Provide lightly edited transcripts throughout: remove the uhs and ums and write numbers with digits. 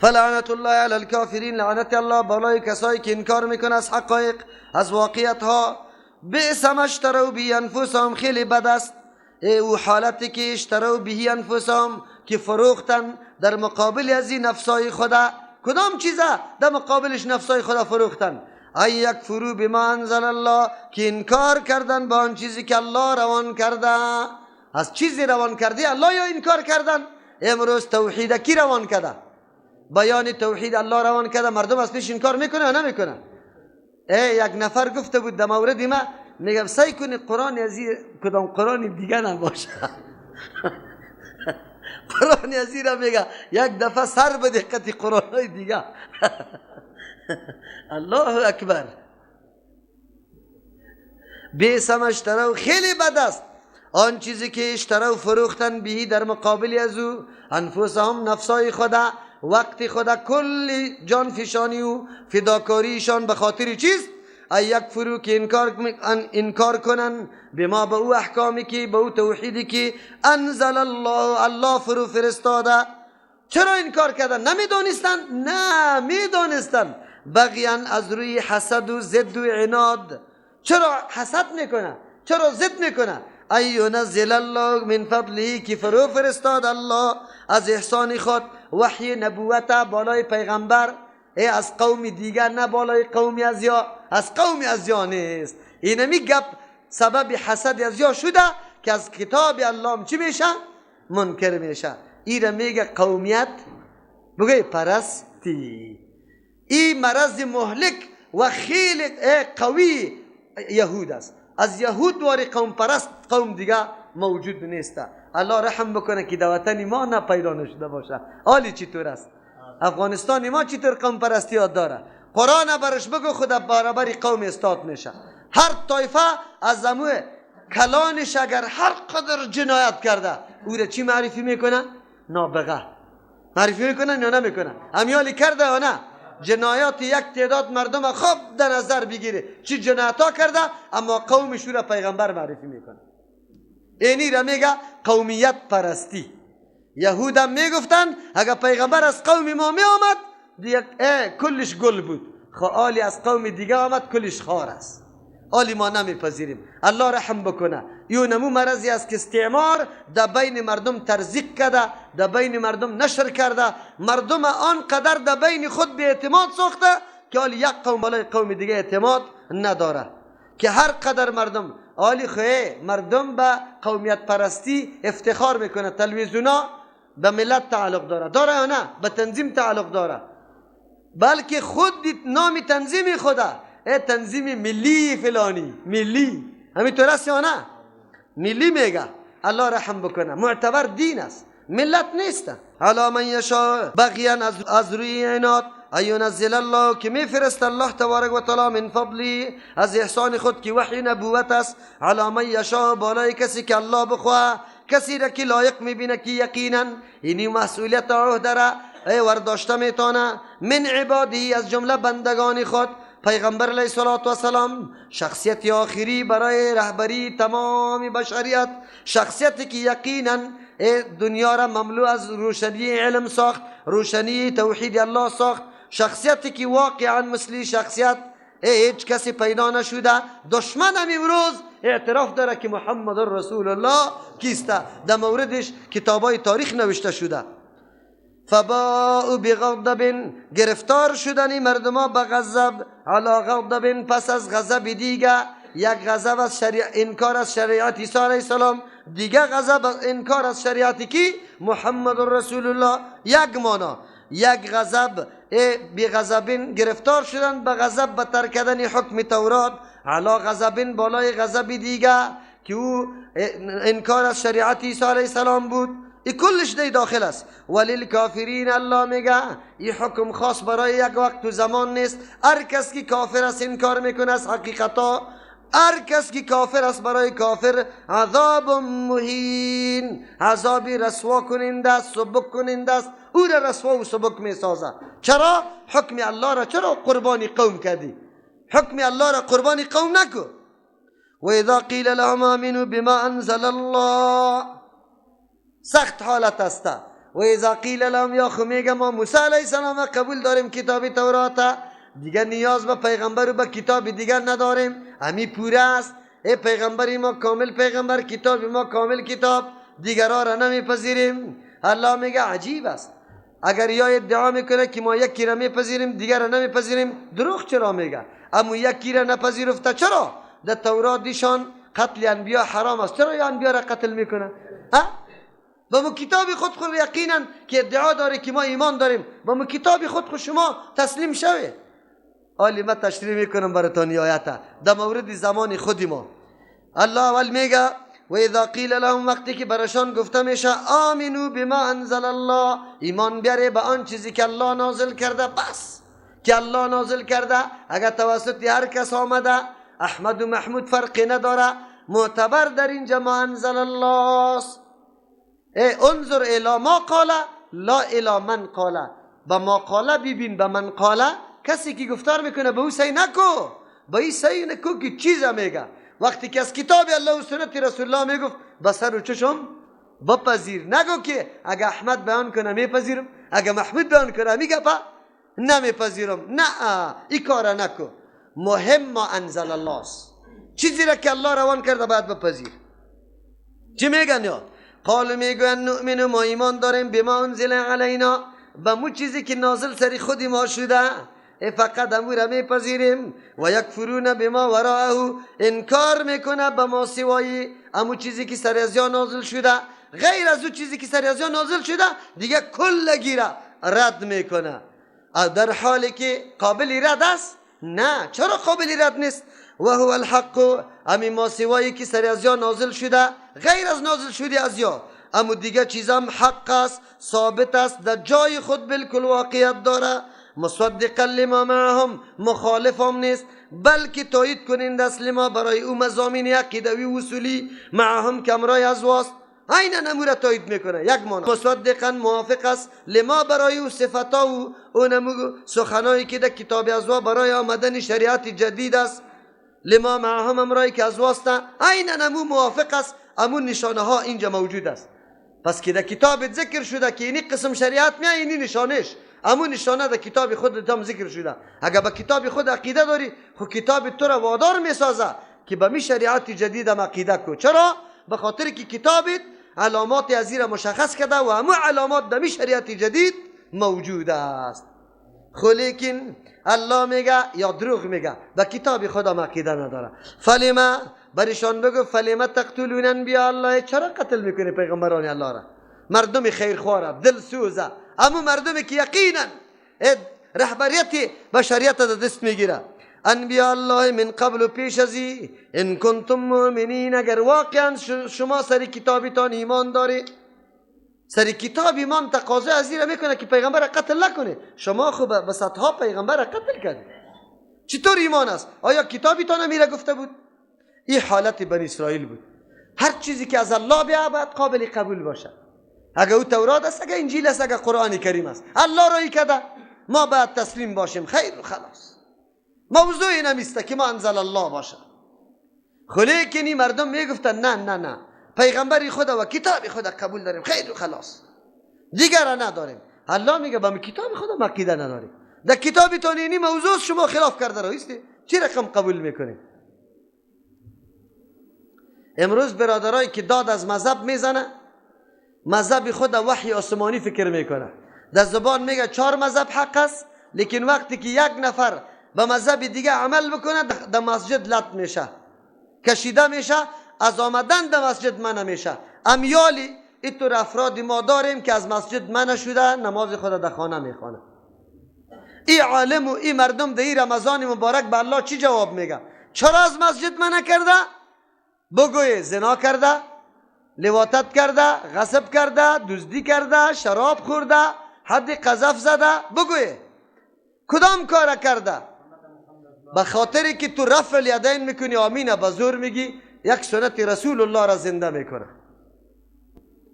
فلعنت الله علی الکافرین، لعنت الله بالای کسایی که انکار میکنه از حقایق، از واقعیت ها. بئس ما اشتروا به انفسهم، خیلی بد است او حالتی که اشتروا به انفسهم، که فروختن در مقابل از این نفسای خدا. کدام چیزا در مقابلش نفسای خدا فروختن؟ ای یکفروا بما انزل الله، که انکار کردن با آن چیزی که الله روان کرده. از چیزی روان کرده الله یا انکار کردن؟ امروز توحید کی روان کرده؟ بیان توحید الله روان کرده، مردم از پیش انکار میکنه یا نمیکنه؟ ای یک نفر گفته بود در مورد ما، میگم سعی کنی قرآن از کدام قرآن دیگه نباشه. قرآن از را میگه یک دفعه سر به دقت قرآن های دیگه. الله اکبر. بئس ما اشتروا، خیلی بد است آن چیزی که اشتروا فروختن بهی در مقابل از او، انفسهم نفسای خدا، وقت خدا، کل جان فشانی و فداکاریشان به خاطر چیست؟ ای یکفرو، که انکار کنن بما، به او احکامی که، به او توحیدی که انزل الله، الله فرو فرستاده. چرا انکار کردن؟ نمیدانستن؟ نه، میدانستن. بغیان از روی حسد و ضد و عناد. چرا حسد میکنه؟ چرا ضد میکنه؟ ای ینزل الله من فضله، که فرو فرستاد الله از احسان خود وحی نبوت بالای پیغمبر، ای از قوم دیگر نه بالای قوم از یا، از قوم از یا نیست. اینمی گپ سبب حسد از یا شده که از کتاب الله چی میشه؟ منکر میشه. ایره میگه قومیت، بگه پرستی. این مرض مهلک و خیلی قوی یهود است. از یهود واری قوم پرست قوم دیگه موجود نیست. الله رحم بکنه که در وطن ما نه پیدا نشده باشه. حالی چطور است؟ افغانستان ما چطور قوم پرستی یاد داره؟ قرآن برش بگو خدا برابر قوم استاد میشه. هر طایفه از امو کلانش اگر هر قدر جنایت کرده او را چی معرفی میکنه؟ نابغه معرفی میکنه یا نمیکنه؟ امیالی کرده یا نه؟ جنایات یک تعداد مردم خوب در نظر بگیره چی جنایت ها کرده، اما قومش را پیغمبر معرفی میکنه. اینی را میگه قومیت پرستی. یهود هم میگفتن اگر پیغمبر از قوم ما می آمد دیگه کلش گل بود، خب آلی از قوم دیگه آمد کلش خار است، آلی ما نمیپذیریم. الله رحم بکنه. یو نمو مرضی است که استعمار در بین مردم ترزیق کرده، در بین مردم نشر کرده، مردم آن قدر در بین خود به اعتماد ساخته که آلی یک قوم بالای قوم دیگه اعتماد نداره. که هر قدر مردم آلی خواه مردم به قومیت پرستی افتخار میکنه. تلویزیونا به ملت تعلق داره، داره یا نه؟ به تنظیم تعلق داره، بلکه خود نام تنظیم خوده، ای تنظیم ملی فلانی ملی، همینطور است یا نه؟ ملی میگه. الله رحم بکنه، معتبر دین است، ملت نیست. علی من یشاء بغیا از روی عناد، ای ینزل الله، که میفرست الله تبارک و تعالی من فضلی از احسان خود که وحی نبوت است، علی من یشاء بالای کسی که الله بخواه، کسی را که لایق میبینه که یقینا اینی مسئولیت عهده را ای ورداشته میتونه، من عبادی از جمله بندگان خود. پیغمبر علیه الصلاة والسلام شخصیت آخری برای رهبری تمام بشریت، شخصیتی که یقینا دنیا را مملو از روشنی علم ساخت، روشنی توحید الله ساخت، شخصیتی که واقعا مثلی شخصیت هیچ کسی پیدا نشده. دشمن هم امروز اعتراف داره که محمد رسول الله کیسته، در موردش کتابای تاریخ نوشته شده. فباءوا بغضب، گرفتار شدن مردما به غضب، علی غضب پس از غضب دیگه، یک غضب از شریعت انکار از شریعت عیسی علیه السلام، دیگه غضب انکار از شریعت کی؟ محمد رسول الله. یک مانا یک غضب بی غضب گرفتار شدن به غضب، به ترک کردن حکم تورات، علی غضب بالای غضب دیگه که او انکار از شریعت عیسی علیه السلام بود. ای کلش دی داخل است. وللکافرین الله میگه ای حکم خاص برای یک وقت و زمان نیست. هر کس که کافر است انکار میکنه از حقیقتا، هر کس که کافر است برای کافر عذاب مهین، عذابی رسوا کننده است، سبک کننده است، او را رسوا و سبک میسازه. چرا؟ حکم الله را چرا قربانی قوم کردی؟ حکم الله را قربانی قوم نکو. و اذا قیل لهم آمنوا بما انزل الله، سخت حالت است. و اذا قیل لهم، یا خو میگه ما موسی علیه السلام قبول داریم کتاب تورات، دیگه نیاز به پیغمبر و به کتاب دیگر نداریم، همی پوره است. ای پیغمبر ما کامل پیغمبر، کتاب ما کامل کتاب، دیگرها را نمیپذیریم. الله میگه عجیب است، اگر یا ادعا میکنه که ما یکی را میپذیریم دیگر را نمیپذیریم، دروغ چرا میگه؟ اما یکی را نپذیرفته چرا؟ در تورات دیشان قتل انبیا حرام است، چرا یا انبیا را قتل میکنه؟ ها؟ با مو کتاب خود خود یقینا که ادعا داره که ما ایمان داریم، با مو کتاب خود خود شما تسلیم شوه. حالی ما تشریح میکنم براتون آیت در مورد زمان خودی ما. الله اول میگه و اذا قیل لهم، وقتی که برشان گفته میشه آمنو بما انزل الله، ایمان بیاره به آن چیزی که الله نازل کرده. بس که الله نازل کرده، اگر توسط هر کس آمده، احمد و محمود فرقی نداره، معتبر در اینجا ما انزل الله است. انظر الی ما قال لا الی من قال، به ما قال ببین، به من قال، کسی که گفتار میکنه به او سعی نکو، به این سعی نکو که چیز میگه. وقتی که از کتاب الله و سنت رسول الله میگفت به سر و چشم بپذیر، نگو که اگه احمد بیان کنه میپذیرم، اگه محمود بیان کنه میگه پا نمیپذیرم. نه، این کار نکو. مهم ما انزل الله است، چیزی را که الله روان کرده باید بپذیر. چی میگن یا؟ قالوا میگوین نؤمن، ما ایمان داریم، بما انزل علینا، به مو چیزی که نازل سری خودی ما شده، فقط امو را میپذیریم. و یکفرون بما وراءه، انکار میکنه به ما سوایی امو چیزی که سر از یا نازل شده، غیر از او چیزی که سر از یا نازل شده دیگه کل گیره رد میکنه، در حالی که قابل رد است؟ نه. چرا قابل رد نیست؟ و هو الحق، امی ما سوایی که سر از یا نازل شده غیر از نازل شده از یا، اما دیگه چیزم حق است، ثابت است، در جای خود بالکل واقعیت داره. مصدقا لما معهم، مخالف هم نیست، بلکه تایید کننده است لما برای او مضامین عقیدوی و اصولی معهم که امرای از واست، عینا امور تایید میکنه. یک معنی مصدقا موافق است لما برای او صفتا و اون سخنایی که در کتاب ازوا برای آمدن شریعت جدید است، لما معهم امرای که از واست، عینا امو موافق است، امو نشانه ها اینجا موجود است. پس که در کتاب ذکر شده که اینی قسم شریعت میاد، اینی نشانش، امو نشانه در کتاب خود هم ذکر شده. اگر به کتاب خود عقیده داری، خب کتاب تو را وادار میسازه که به می شریعت جدید هم عقیده کو. چرا؟ به خاطر که کتابت علامات از را مشخص کرده و امو علامات در می شریعت جدید موجود است. خو لیکن الله میگه یا دروغ میگه، به کتاب خودم عقیده نداره. فلما، برشان بگو فلما تقتلون انبیاء الله، چرا قتل میکنی پیغمبران الله را؟ مردم خیرخواره، دلسوزه، اما مردمی که یقینا رهبریت بشریت در دست میگیره. انبیاء الله من قبل، پیش ازی، ان کنتم مؤمنین، اگر واقعا شما سر کتابتان ایمان داری. سر کتاب ایمان تقاضا از را میکنه که پیغمبر قتل نکنه. شما خب به صدها پیغمبر قتل کردید، چطور ایمان است؟ آیا کتابتان امیره گفته بود؟ این حالت بنی اسرائیل بود. هر چیزی که از الله بیاید باید قابل قبول باشه، اگه او تورات است، اگه انجیل است، اگه قرآن کریم است، الله رای کرده، ما باید تسلیم باشیم، خیر و خلاص. موضوع نمیسته که ما انزل الله باشه. خلیکن این مردم میگفتن نه نه نه، پیغمبری خدا و کتاب خدا قبول داریم، خیر و خلاص، دیگر را نداریم. الله میگه با کتاب خدا عقیده نداریم، در کتابتان اینی موضوع شما خلاف کرده رایستی، چی رقم قبول میکنیم؟ امروز برادرایی که داد از مذهب میزنه، مذهب خود وحی آسمانی فکر میکنه، در زبان میگه 4 مذهب حق است، لیکن وقتی که یک نفر به مذهب دیگه عمل بکنه در مسجد لط میشه، کشیده میشه، از آمدن در مسجد منع میشه. امیالی اینطور افراد ما داریم که از مسجد منع شده، نماز خود در خانه میخوانه. ای عالم و ای مردم در ای رمضان مبارک به الله چی جواب میگه؟ چرا از مسجد منع کرده؟ بگوی زنا کرده، لواطت کرده، غصب کرده، دزدی کرده، شراب خورده، حد قذف زده، بگوی کدام کار کرده؟ به خاطری که تو رفع الیدین میکنی، آمین به زور میگی، یک سنت رسول الله را زنده میکنه.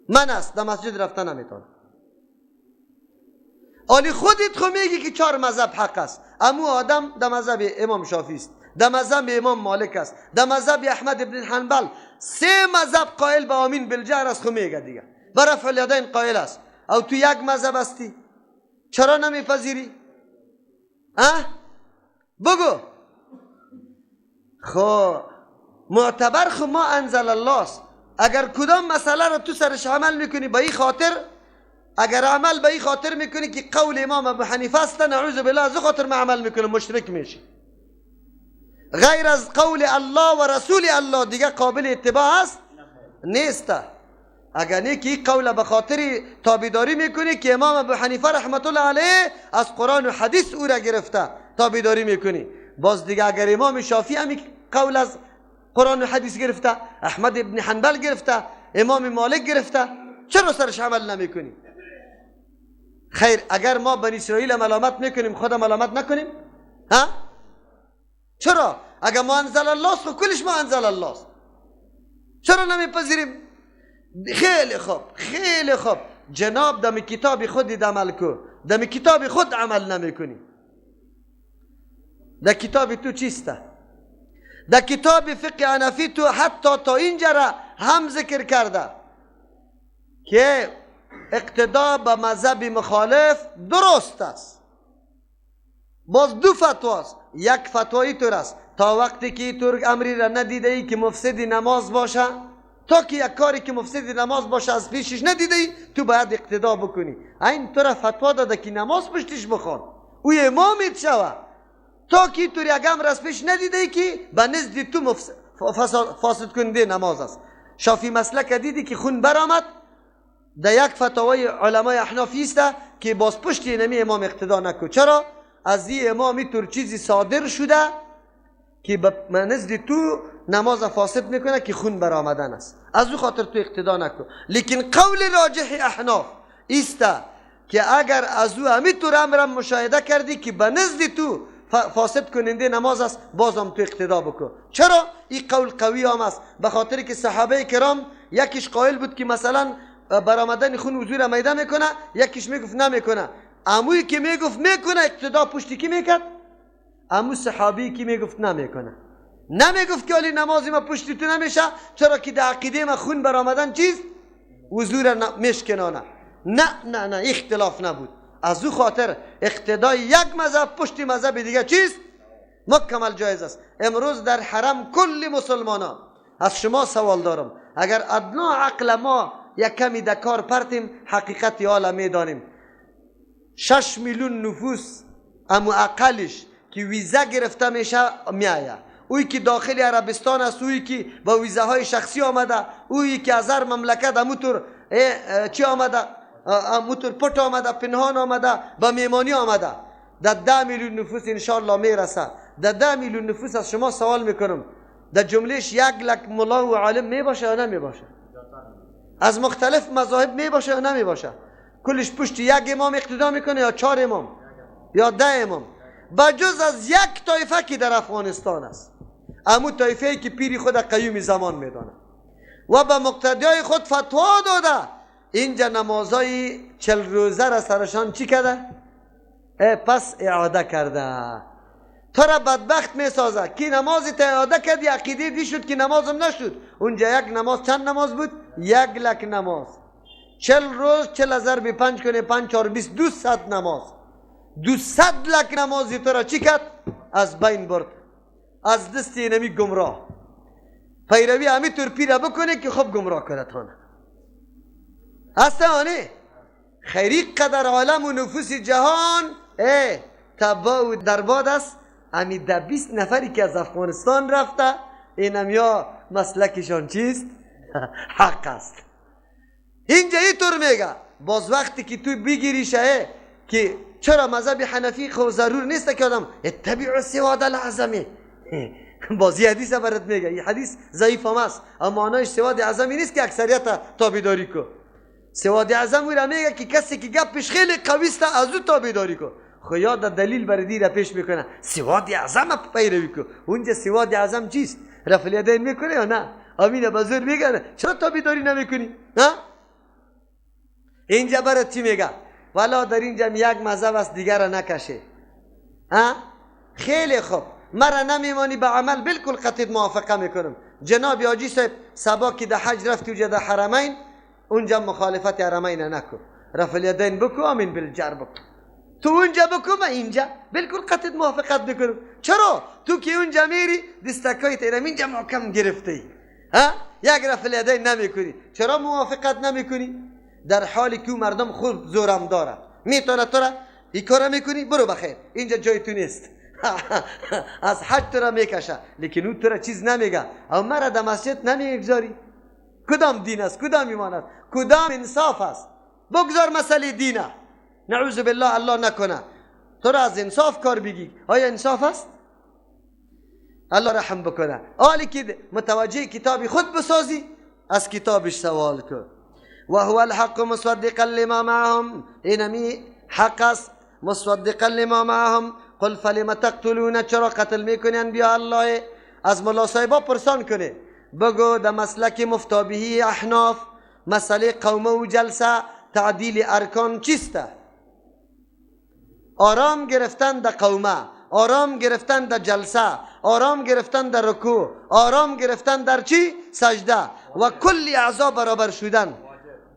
من است در مسجد رفته نمیتونه. آلی خودت خو میگی که 4 مذهب حق است، امو آدم در مذهب امام شافعی است، در مذهب امام مالک است، در مذهب احمد ابن حنبل، 3 مذهب قائل به آمین بالجهر است، خو میگه دیگه به رفع الیدین قائل است. او تو یک مذهب هستی، چرا نمیپذیری؟ اه؟ بگو. خب معتبر خو ما انزل الله است. اگر کدام مسئله را تو سرش عمل میکنی به این خاطر، اگر عمل به این خاطر میکنی که قول امام ابو حنیفه است، نعوذ بالله، از خاطر ما عمل میکنه مشرک میشی. غیر از قول الله و رسول الله دیگه قابل اتباع است نیست. اگر نه که قول به خاطر تابعداری میکنی که امام ابو حنیفه رحمت الله علیه از قرآن و حدیث او را گرفته تابعداری میکنی، باز دیگه اگر امام شافعی هم قول از قرآن و حدیث گرفته، احمد ابن حنبل گرفته، امام مالک گرفته، چرا سرش عمل نمیکنی؟ خیر، اگر ما بنی اسرائیل ملامت میکنیم، خدا ملامت نکنیم؟ ها؟ چرا؟ اگر ما انزل الله است، کلش ما انزل الله است، چرا نمیپذیریم؟ خیلی خوب، خیلی خوب جناب، دم کتاب خود عمل کو، دم کتاب خود عمل نمیکنی. در کتاب تو چیسته؟ در کتاب فقه حنفی تو حتی تا اینجا را هم ذکر کرده که اقتدا به مذهب مخالف درست است. باز دو فتواست، یک فتوایی تور است تا وقتی که تو امری را ندیده ای که مفسد نماز باشه، تا که یک کاری که مفسد نماز باشه از پیشش ندیده ای، تو باید اقتدا بکنی. این تو را فتوا داده که نماز پشتش بخوان، او امامت شوه، تا که تو یک امر از پیش ندیده ای که به نزد تو فاسد کننده نماز است. شافی مسلک دیدی که خون برآمد، در یک فتاوای علمای احنافی است که باز پشت نمی امام اقتدا نکن. چرا؟ از این امامی تور چیزی صادر شده که به نزد تو نماز فاسد میکنه که خون برآمدن است، از او خاطر تو اقتدا نکن. لیکن قول راجح احناف است که اگر از او همی طور امرم مشاهده کردی که به نزد تو فاسد کننده نماز است، بازم تو اقتدا بکن. چرا؟ این قول قوی هم است، به خاطر که صحابه کرام یکیش قائل بود که مثلا برآمدن خون وضو را میده میکنه، یکیش میگفت نمیکنه. عمویی که میگفت میکنه اقتدا پشتی کی میکرد؟ عمو صحابی که میگفت نمیکنه، نمیگفت که علی نماز ما پشتی تو نمیشه، چرا که در عقیده ما خون برآمدن چیز وضو را میشکنانه. نه نه نه، اختلاف نبود. از او خاطر اقتدای یک مذهب پشت مذهب دیگه چیز مکمل جایز است. امروز در حرم کل مسلمانان، از شما سوال دارم، اگر ادنا عقل ما یک کمی در کار پرتیم حقیقت حالا میدانیم. 6 میلیون نفوس امو اقلش که ویزا گرفته میشه میآید، اوی که داخل عربستان است، اوی که با ویزاهای شخصی آمده، اوی که از هر مملکت اموتور چی آمده، اموتور پت آمده، پنهان آمده، با میمانی آمده، در 10 میلیون نفوس انشاءالله میرسه. در 10 میلیون نفوس از شما سوال میکنم، در جملهش 1 لک ملا و عالم میباشه یا نمیباشه؟ از مختلف مذاهب میباشه یا نمیباشه؟ کلش پشت یک امام اقتدا میکنه یا 4 امام یا 10 امام؟ بجز از یک طایفه که در افغانستان است، امو طایفه که پیری خود قیوم زمان میدانه و به مقتدیای خود فتوا داده، اینجا نمازای 40 روزه را سرشان چی کرده؟ پس اعاده کرده. تو را بدبخت میسازه که نمازی تا اعاده کردی، عقیده دی شد که نمازم نشد. اونجا یک نماز چند نماز بود؟ 1 لک نماز. 40 روز 40 ضرب 5 کنه 5 4 20 200 نماز، 200 لک نمازی تو را چی کرد؟ از بین برد، از دست اینمی گمراه. پیروی همی طور پیره بکنه که خب گمراه کنه تانه اصلا آنه خیری قدر عالم و نفوس جهان تبا و درباد است. همی ده 20 نفری که از افغانستان رفته، اینم یا مسلکشان چیست؟ حق است. اینجا اینطور میگه. باز وقتی که تو بگیری شه که چرا مذهب حنفی خو ضرور نیست که آدم اتبع سواد الاعظمی، باز یه حدیث برات میگه، این حدیث ضعیف هم است اما معنایش سواد اعظمی نیست که اکثریت تابعداری کو. سواد اعظم او را میگه که کسی که گپش خیلی قوی است از او تابعداری کو. خو یاد دلیل بر دی را پیش میکنه، سواد اعظم پیروی کو. اونجا سواد اعظم چیست؟ رفع الیدین میکنه یا نه؟ امین بزرگ میگه چرا تابعداری نمیکنی؟ ها؟ اینجا برات چی میگه؟ والا در اینجا یک مذهب است دیگر را نکشه. ها؟ خیلی خوب، مرا نمیمانی به عمل بالکل قطعی موافقه میکنم. جناب حاجی صاحب سبا که در حج رفتی اونجا در حرمین، اونجا مخالفت حرمین نکن. رفع الیدین بکو، آمین بالجهر بکو. تو اونجا بکو، من اینجا بالکل قطعت موافقت میکنم. چرا؟ تو که اونجا میری دستکای تیرم اینجا محکم گرفته، ها، یک رفع الیدین نمیکنی. چرا موافقت نمیکنی؟ در حالی که مردم خود زورم داره، میتونه تو را این کارا میکنی، برو بخیر، اینجا جای تو نیست. از حج تو را میکشه، لیکن او تو را چیز نمیگه. او مرا در مسجد نمیگذاری. کدام دین است؟ کدام ایمان است؟ کدام انصاف است؟ بگذار مسئله دینه، نعوذ بالله، الله نکنه تو را از انصاف کار بگی. آیا انصاف است؟ الله رحم بکنه. حالی که متوجه کتاب خود بسازی، از کتابش سوال کن. و هو الحق مصدقا لما معهم، اینمی حق است، مصدقا لما معهم. قل فلم تقتلون، چرا قتل میکنی انبیاء الله؟ از ملا صاحبا پرسان کنه، بگو در مسلک مفتابهی احناف مسئله قومه و جلسه تعدیل ارکان چیسته؟ آرام گرفتن در قومه، آرام گرفتن در جلسه، آرام گرفتن در رکوع، آرام گرفتن در چی؟ سجده، و کل اعضا برابر شدن.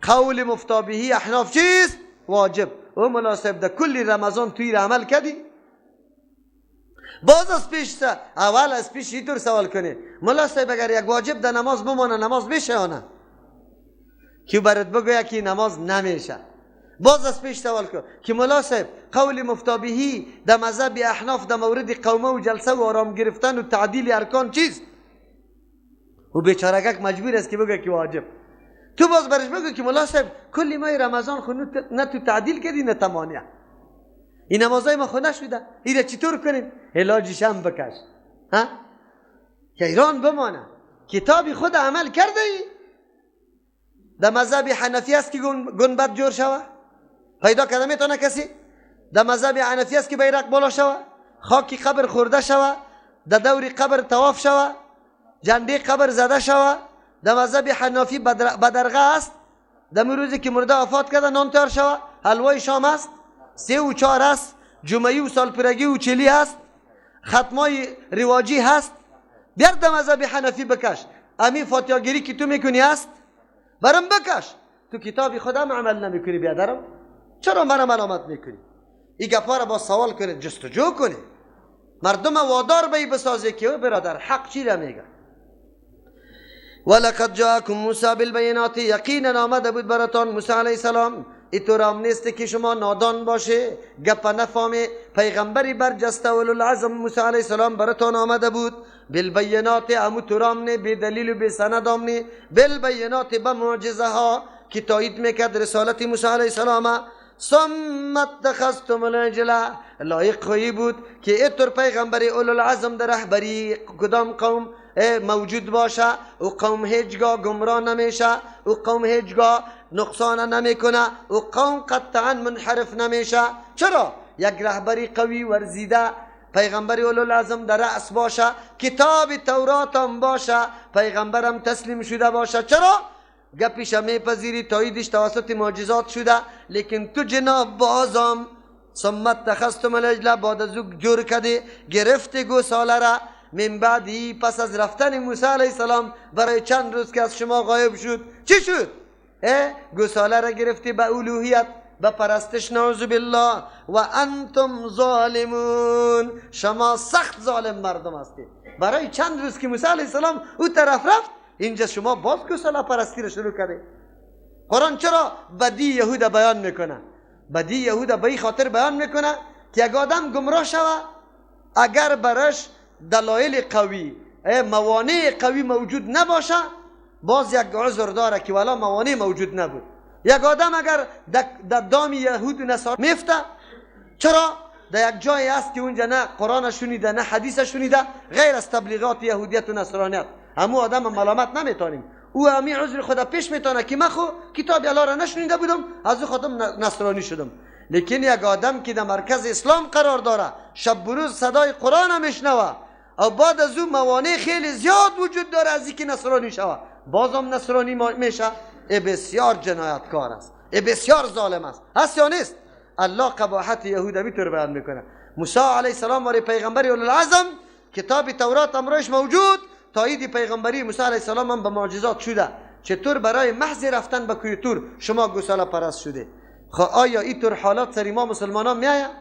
قول مفتابهی احناف چیست؟ واجب. و مناسب در کل رمضان توی عمل کردی؟ باز از پیش اول از پیش اینطور سوال کنی ملا صاحب اگر یک واجب در نماز بمانه نماز میشه یا نه؟ که برات بگوید که نماز نمیشه. باز از پیش سوال کن که ملا صاحب قول مفتابهی در مذهب احناف در مورد قومه و جلسه و آرام گرفتن و تعدیل ارکان چیست؟ و بیچارگک مجبور است که بگه که واجب. تو باز برش بگو که ملا صاحب کلی ماه رمضان خو نه تو تعدیل کردی نه تمانیه، این نمازای ما خو نشده، این چطور کنیم؟ علاجش هم بکش، ها، که ایران بمانه. کتاب خود عمل کرده ای؟ در مذهب حنفی است که گنبد جور شوه؟ پیدا کرده میتونه کسی؟ در مذهب حنفی است که بیرق بالا شوه، خاک قبر خورده شوه، در دور قبر طواف شوه، جنده قبر زده شوه؟ در مذهب حنفی بدرغه است، در روزی که مرده وفات کرده نان تیار شوه، حلوای شام است، 3 و 4 است، جمعی و سالپرگی و چلی هست، ختمای رواجی هست. بیار در مذهب حنفی بکش، امی فاتحه که تو میکنی هست، برم بکش. تو کتاب خودم عمل نمیکنی بیادرم، چرا مرا ملامت میکنی؟ این گپا را با سوال کنید، جستجو کنید، مردم وادار به بسازی که برادر حق چی را میگه. ولقد جاءکم موسی بالبینات، یقینا آمده بود براتان موسی علیه السلام. اینطور هم نیست که شما نادان باشه، گپ نفهمی. پیغمبری برجسته اولوالعزم موسی علیه السلام براتان آمده بود. بالبینات، امو ترام نه، بی دلیل و بی سند هم نه، بالبینات، به معجزه ها که تایید میکرد رسالت موسی علیه السلام. ثم اتخذتم العجل، لایق خواهی بود که اینطور پیغمبر اولوالعزم در رهبری کدام قوم موجود باشه، او قوم هیچگاه گمراه نمیشه، او قوم هیچگاه نقصان نمیکنه، او قوم قطعا منحرف نمیشه. چرا؟ یک رهبری قوی ورزیده پیغمبر اولوالعزم در رأس باشه، کتاب تورات هم باشه، پیغمبرم تسلیم شده باشه. چرا؟ گپیش میپذیری، تاییدش توسط معجزات شده، لیکن تو جناب بازم ثم اتخذتم العجل، بعد از او جور کردی، گرفتی گوساله را، من بعدی، پس از رفتن موسی علیه السلام برای چند روز که از شما غایب شد، چی شد؟ گوساله را گرفتی به الوهیت، به پرستش، نعوذ بالله. و انتم ظالمون، شما سخت ظالم مردم هستید. برای چند روز که موسی علیه السلام او طرف رفت، اینجا شما باز گوساله پرستی را شروع کردید. قرآن چرا بدی یهود بیان میکنه؟ بدی یهود به این خاطر بیان میکنه که یک آدم گمراه شوه، اگر برش دلایل قوی، موانع قوی موجود نباشه، باز یک عذر داره که والا موانع موجود نبود. یک آدم اگر در دام یهود و نصارا میفته، چرا؟ در یک جایی است که اونجا نه قرآن شنیده نه حدیث شنیده، غیر از تبلیغات یهودیت و نصرانیت، همو آدم ملامت نمیتونیم. او همی عذر خدا پیش میتونه که من خو کتاب الله را نشنیده بودم، از او خودم نصرانی شدم. لیکن یک آدم که در مرکز اسلام قرار داره، شب و روز صدای قرآن هم میشنوه، و بعد از او موانع خیلی زیاد وجود داره از اینکه نصرانی شوه، بازم نصرانی میشه، ای بسیار جنایتکار است، ای بسیار ظالم است. هست یا نیست؟ الله قباحت یهود میتونه بیان میکنه. موسی علیه السلام وری پیغمبر اولوالعزم، کتاب تورات امرش موجود، تایید پیغمبری موسی علیه السلام هم به معجزات شده. چطور برای محض رفتن به کوه طور شما گوساله پرست شده؟ خب آیا اینطور حالات سری ما مسلمان ها میآید؟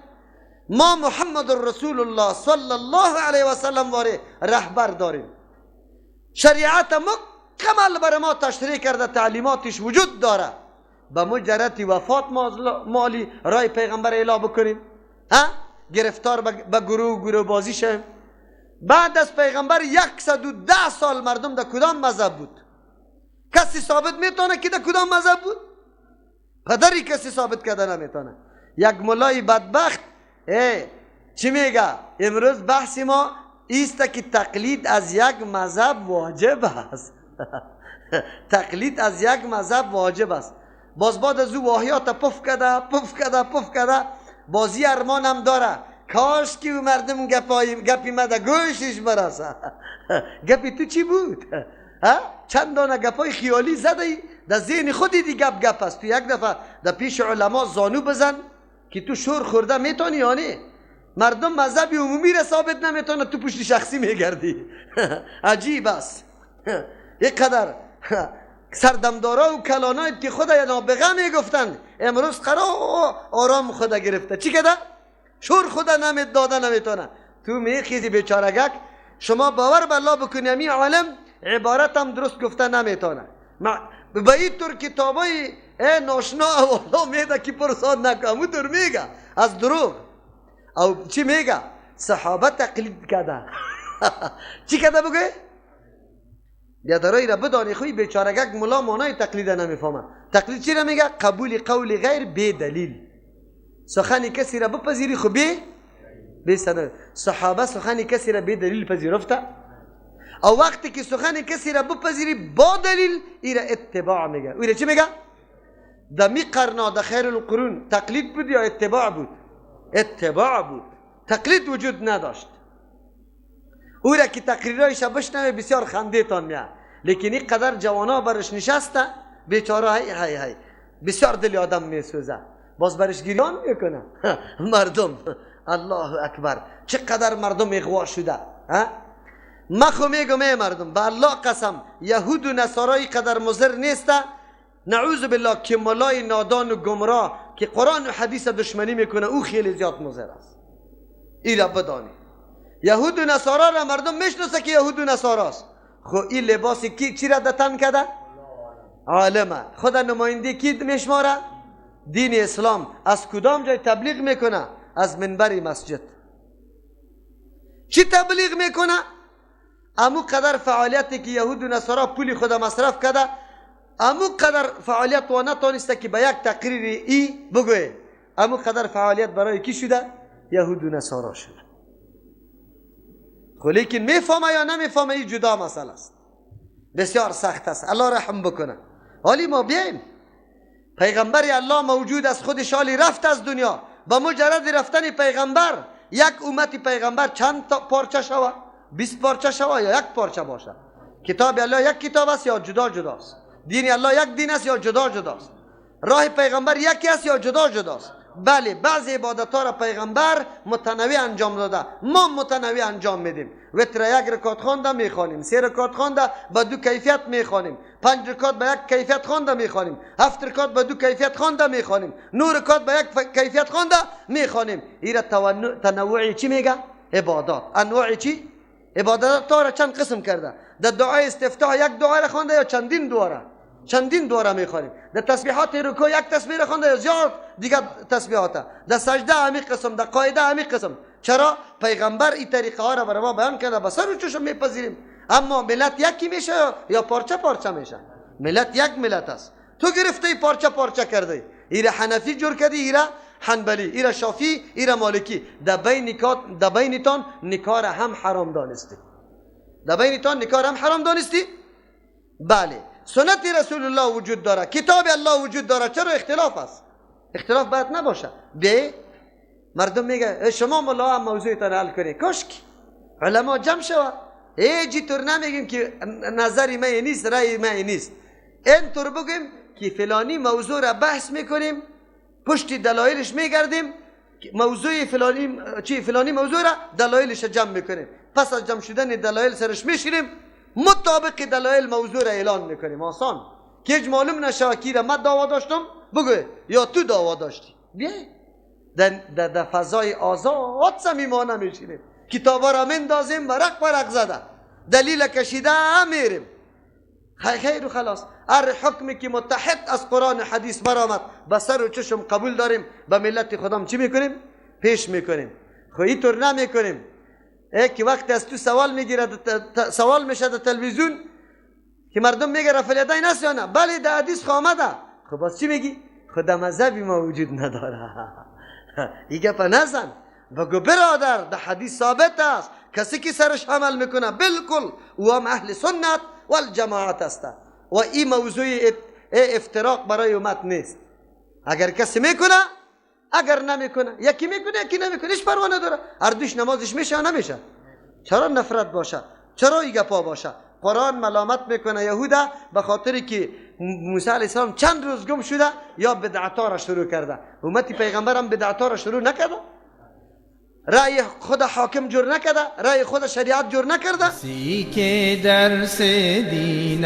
ما محمد رسول الله صلی الله علیه و سلم واره رهبر داریم. شریعت مکمل بر ما تشریح کرده، تعلیماتش وجود داره. به مجرد وفات مالی رای پیغمبر اعلا بکنیم، ها؟ گرفتار به گروه بازی شیم. بعد از پیغمبر 110 سال مردم در کدام مذهب بود؟ کسی ثابت میتونه که در کدام مذهب بود؟ پدری کسی ثابت کرده نمیتونه. یک ملای بدبخت چی میگه؟ امروز بحث ما ایست که تقلید از یک مذهب واجب است. تقلید از یک مذهب واجب است. باز بعد از او واهیات پف کرده پف کرده پف کرده، بازی ارمان هم داره. کاش که او مردم گپی مده گوشش برسه. گپی تو چی بود؟ چند دانه گپای خیالی زده ای در ذهن خودی دی گپ گپ است. تو یک دفعه در پیش علما زانو بزن که تو شور خورده میتونی یا نه؟ مردم مذهب عمومی را ثابت نمیتونه، تو پشت شخصی میگردی. عجیب است. یک قدر سردمدارا و کلانایی که خدا نابغه میگفتند امروز قرار آرام خدا گرفته. چی کده؟ شور خدا نمید داده نمیتونه. تو میخیزی بیچارگک. شما باور به الله بکنی امی عالم عبارت هم درست گفته نمیتونه. به این طور کتابای ناشنا والا میده که پرسان نکن، همون طور میگه از دروغ. او چی میگه؟ صحابه تقلید کرده. چی کرده بگه؟ بیادرایی را بدانی خوی بیچارگک ملا مانای تقلید نمیفهمه. تقلید چی را میگه؟ قبول قول غیر بی دلیل. سخن کسی را بپذیری خو بی سند. صحابه سخن کسی را بی دلیل پذیرفته. او وقتی که سخن کسی را بپذیری با دلیل ایرا اتباع میگه. ایرا چی میگه؟ در می قرنا در خیر القرون تقلید بود یا اتباع بود؟ اتباع بود. تقلید وجود نداشت. او را که تقریرایش بشنوه بسیار خنده تان میاد، لیکن این قدر جوانا برش نشسته بیچاره های های های بسیار دل آدم میسوزه، باز برش گریان میکنه مردم. الله اکبر چقدر مردم اغوا شده. ما خو میگم ای مردم به الله قسم یهود و نصارای قدر مضر نیسته، نعوذ بالله، که ملای نادان و گمراه که قرآن و حدیث دشمنی میکنه او خیلی زیاد مضر است. ایرا بدانی یهود و نصارا را مردم میشناسه که یهود و نصاراست. خو این لباس کی چی را دتن کرده؟ عالمه. خدا نماینده کی میشماره؟ دین اسلام. از کدام جای تبلیغ میکنه؟ از منبر مسجد. چی تبلیغ میکنه؟ امو قدر فعالیتی که یهود و نصارا پولی خدا مصرف کرده، امو قدر فعالیت و نتانسته که به یک تقریر ای بگوه. امو قدر فعالیت برای کی شده؟ یهود و نصارا شده. خو لیکن میفهمه یا نمیفهمه این جدا مسئله است، بسیار سخت است. الله رحم بکنه. حالی ما بیایم پیغمبر الله موجود است، خودش حالی رفت از دنیا. با مجرد رفتن پیغمبر یک امت پیغمبر چند تا پارچه شوه؟ 20 پارچه شوه یا یک پارچه باشه؟ کتاب الله یک کتاب است یا جدا جداست؟ دین الله یک دین است یا جدا جداست؟ راه پیغمبر یکی است یا جدا جداست؟ بله، بعضی عبادت ها را پیغمبر متنوع انجام داده، ما متنوع انجام میدیم. وتر یک رکعت خوانده میخوانیم، 3 رکعت خوانده با 2 کیفیت میخوانیم، 5 رکعت با یک کیفیت خوانده میخوانیم، 7 رکعت با 2 کیفیت خوانده میخوانیم، 9 رکعت با یک کیفیت خوانده میخوانیم. ایرا تنوع چی میگه؟ عبادات. انواع چی؟ عبادات را چند قسم کرده. در دعای استفتاح یک دعا را خوانده یا چندین دعا را؟ چندین دوره میخوانیم. در تسبیحات رکوع یک تسبیح را خوانده یا زیاد دیگه تسبیحات. در سجده همی قسم، در قاعده همی قسم. چرا؟ پیغمبر این طریقه ها را برای ما بیان کرده، به سر و چشم میپذیریم. اما ملت یکی میشه یا پارچه پارچه میشه؟ ملت یک ملت است. تو گرفته پارچه پارچه کرده، ایره حنفی جور کردی، ایره حنبلی، ایره شافعی، ایره مالکی. در بینتان نکاح هم حرام دانستی. در بینتان نکاح هم حرام دانستی؟ بله. سنت رسول الله وجود داره، کتاب الله وجود داره، چرا اختلاف است؟ اختلاف باید نباشه. به مردم میگه شما ملا هم موضوعتان حل کنی. کاشکی علما جمع شوه. هیچ طور نمیگیم که نظری من نیست، رأی من نیست. این طور بگیم که فلانی موضوع را بحث میکنیم، پشت دلایلش میگردیم، موضوع فلانی چی فلانی موضوع را دلایلش جمع میکنیم. پس از جمع شدن دلایل سرش میشینیم، مطابق دلایل موضوع را اعلان میکنیم. آسان. که هیچ معلوم نشوه کی را من دعوا داشتم بگو یا تو دعوا داشتی. بیای در فضای آزاد صمیمانه میشینیم، کتابا را مندازیم ورق ورق زده دلیل کشیده میریم. خیر و خلاص. هر حکمی که متحد از قرآن و حدیث برآمد به سر و چشم قبول داریم، به ملت خودم چی میکنیم؟ پیش میکنیم. خو اینطور نمیکنیم که وقتی از تو سوال میگیره، سوال میشه در تلویزیون که مردم میگه رفع الیدین است یا نه؟ بله در حدیث خو آمده. خب باز چی میگی؟ خود مذهبی ما وجود نداره. این گپ نزن، بگو برادر در حدیث ثابت است کسی که سرش عمل میکنه بالکل او هم اهل سنت و الجماعت است و این موضوع افتراق برای امت نیست. اگر کسی میکنه اگر نمیکنه، یکی میکنه یکی نمیکنه، هیچ پروا نداره، هر دوش نمازش میشه یا نمیشه. چرا نفرت باشه؟ چرا این گپا باشه؟ قرآن ملامت میکنه یهودا به خاطر که موسی علیه السلام چند روز گم شده یا بدعتا را شروع کرده. امت پیغمبرم بدعتا را شروع نکرده، رأی خود حاکم جور نکرده، رأی خود شریعت جور نکرده. کسی که درس دین